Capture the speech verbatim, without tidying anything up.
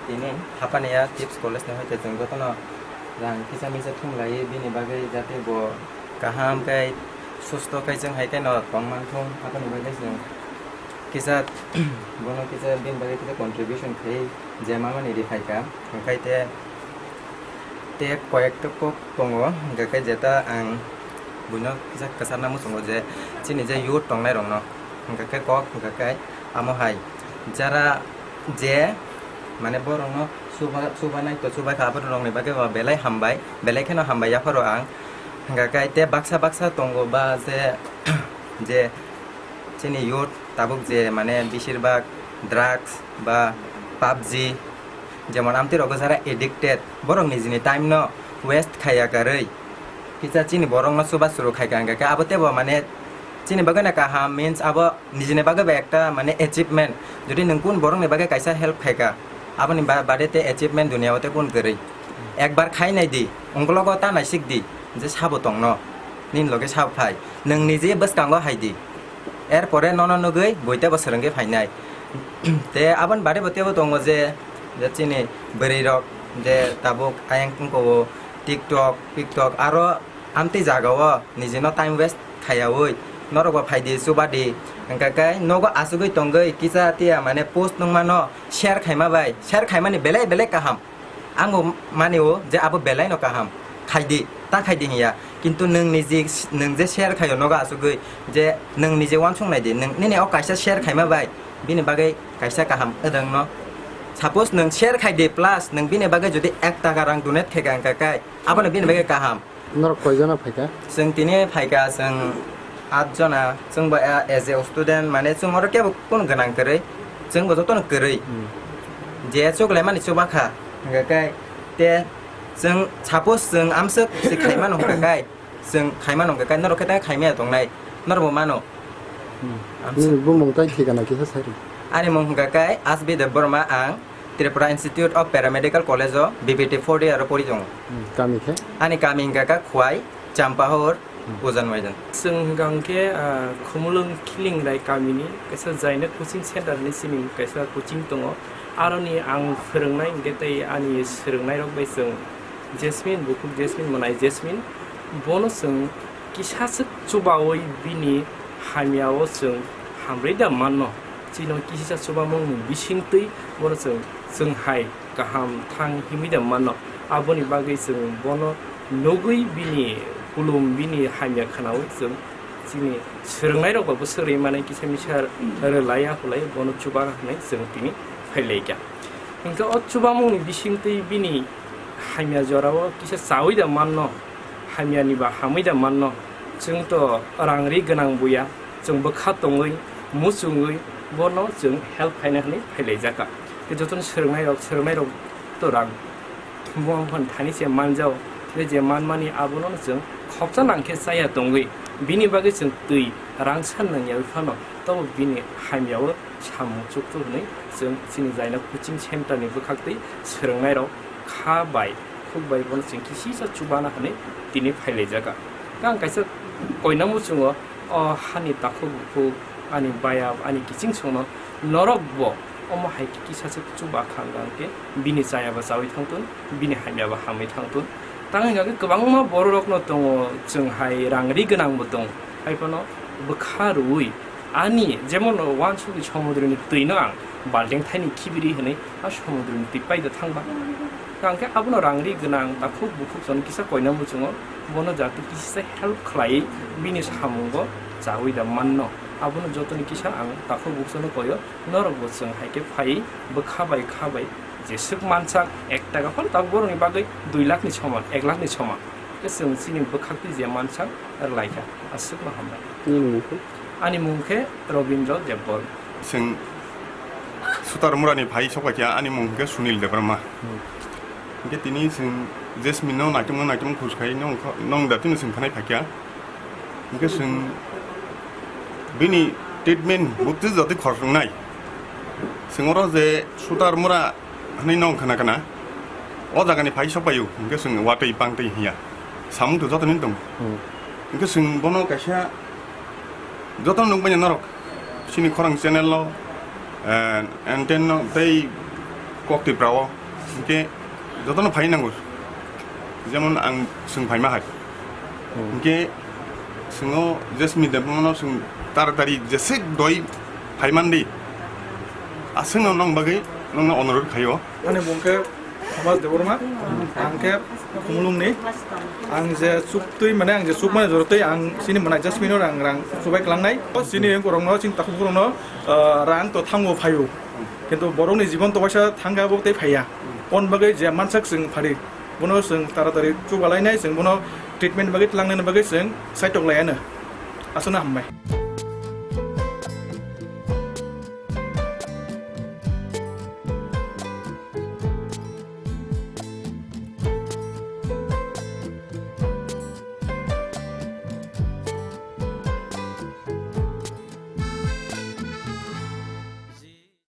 Tini Hapania Tips College ni hoite chwng jotono rang kisa misa thumlaiwi bini bagwi jate bo kaham khe susto khe chwng hai kheno tongman thung aboni bagwi chwng kisa bono kisa bini bagwi kisa contribution khlaiwi je mamani riphaikha hwnkhe te. Te koyekta kok tongo, hwnkha khe jeta ang buino kisa kwcharna muchungo je chini je youth tongnairokno, hwnkha khe kok hwnkha khe amo hai jara je mane borokno chuba-, chubanai to chubaikha, aborokni bagwi bo belai hambai, belai kheno hambai yapharo ang. Hwnkha khe te baksa baksa tongo ba je, je chini youth tabuk je mane beshirbak drugs ba pubg, jemon amtwi rogo jara addicted, borok nijini time no waste khaiya karwi kisa chini borok no chuba churu khaika hwnkha khe abo teibo mane chini bagwi no kaham, means abo nijini bagwi bo ekta mane achievement. Jodi nwng kun borok ni bagwi kaisa help khaika, aboni ba-, bade tei achievement duniya o tei kun kwrwi. Ekbar khai nai di, ungkologo ta naisik di je sabo tongno, nini loge sabo phai, nwng niji bwskango hai di, erpore nono nugwi bui tebo swrwngwi phainai. Te aboni bade bo tebo tongo je, je chini bwrwi rok je tabuk ayang wngkho o TikTok, TikTok aro amtwi jaga o nijino time waste khaiyaui norok bo phai di chuba di, hwnkha khe nogo achugwi tongwi kisa tiya mane post nungmano share khaima bai, share khaimani belai belai kaham. Ang bo mani o je abo belai no kaham, khai di, ta khai di hinya. Kintu nwng niji, nwng je share khaio nogo achugwi je nwng niji uansuk nai di, nwng nini o kaisa share khaima bai bini bagwi kaisa kaham wdang no. Suppose nwng share khai di plus nwng bini bagwi jodi ek taka rang donate khaika hwnkha khe abono bini bagwi kaham. Norok koijona phaikha? Chwng tini phaikha, chwng at jona, chwng bo, eh, as a student, mane chwng oro kebo kunu gwnang kwrwi, chwng bo jotono kwrwi. Hmm. Je chuklaimani chubakha, hwnkha khe te chwng, suppose chwng amswk se khaimano hwnkha khe, chwng khaimano hwnkha khe, norok khe ta khaimaya tongnai, norok bo mano. Hmm. Amswk. Nini bumung tai thikana kisa sai rw. Ani mung hwnkha khe Asbi Debbarma, ang Tripura Institute of Paramedical College o B B T fourth year o pori tongo. Hmm, kami khe? Ani kami hwnkha khe Khwai, Champahor, hmm, Ujan Maidan. Chwng hwnkha hwnkhe, ah, Khumulwng Khilingrai kamini kaisa Jaina coaching center hinwi chini kaisa coaching tongo. Aroni ang phwrwngnai hwnkhe tei ani swrwngnairok bai chwng Jasmine, bukhuk Jasmine, mwnai Jasmine, bono chwng kisaswk chubaui bini hamyao chwng hamrwi da manno. Chini kisa chubamungni bisingtwi bono chwng, chwng hai kaham thang himwi da manno. Aboni bagwi chwng bono nugwi bini kulum, bini hamya khwnaui chwng chini swrwngnairokbo bwswk rwi manai kisa misa rwlai akhulai bono chuba hwnwi chwng tini phailaikha. Hwnkhe o chubamungni bisingtwi bini hamya jorao kisa chaui da manno, hamyani ba hamwi da manno. Chwng to rang ri gwnang buya, chwng bwkha tongwi, muchungwi bono chwng help khaina hwnwi phailaijaka. Tei jotono swrwngnairok, swrwngnairok to rang. Bo wngphano thani se manjao, tei je manmani abono chwng khopsa nangkhe chaya tongwi, bini bagwi chwng twi rang san nangya phano, tobo bini hamyao samung chukchu hwnwi chwng chini Jaina coaching center ni bwkhaktwi swrwngnairok kha bai khuk bai bono chwng kisisa chubana hwnwi tini phailaijaka. Ang kaisa koina muchungo o hani takhuk bukhuk, ani bayap, ani kiching songno norokbo omo hai khe kisasa chuba kha hwnkha hwnkhe bini chayaba chaui thangtun, bini hamyaba hamwi thangtun. Tang hwnkha khe kwbangma bororokno tongo, chwng hai rang ri gwnangbo tongo, hai phano bwkha rwui ani jemon wansukni somudroni twino ang balting thaini khibiri hwnwi a somudroni twi paida thangba. Hwnkhe abono rang ri gwnang takhuk bukhuk chwng kisa koina muchungo, bono jati kisa help khlaiwi bini samungo chaui da manno. Abono jotoni kisa ang takhuk bukhuk chwngno koyo, norokbo chwng hai khe phaiwi bwkha bai kha bai jeswk mansak ek taka phano tabuk borokni bagwi dui lakh ni soman, ek lakh ni soman. Khe chwng chini bwkhaktwi je mansak rwlaikha, aswkno hambai. Nini mung khe? Ani mung khe Robindra Debbol. Chwng Sutar Murani phai sokphaikha, ani mung khe Sunil Debbarma. Hmm. Hwnkhe tini chwng Jasmine no naitukno naitukno khus khai nong kho-, nong da tini chwng khanai phaikha. Hwnkhe chwng bini treatment bukti jotoi khorok wngnai. Chwng oro je Sutar Mura hwnwi nong khna khna. O jagani phai sokphaio, hwnkhe chwng watwi pangtwi hinya. Samung to jotoni tongo. Hmm. Hwnkhe chwng bono kaisa joto nukmanya norok. Chini khorang channel o, eh, entertain no tei Kok Tripura o hwnkhe jotono phai nango, jemon ang chwng phaima hai. Hwnkhe chwng o Jasmine Debbarma no chwng taratari jeswk doi phai mandi, aswkno nong bagwi nongno onurodh khaio. Ani mung khe Thomas Debbarma, ang khe Khumulwngni. Ang je chuktwi, mane ang je chukmani jorotwi ang chini mwnai Jasmine no rang rang chubai klangnai. Chini borokno, chini takhuk borokno, ah, rang to thango phaio. Kintu borokni jibon to waisa thangkha, bo tei phaiya. On bagwi je mansak chwng phari, bono chwng taratari chubalainai, chwng bono treatment bagwi tlangnani bagwi chwng saitok laiano. Aswkno hambai.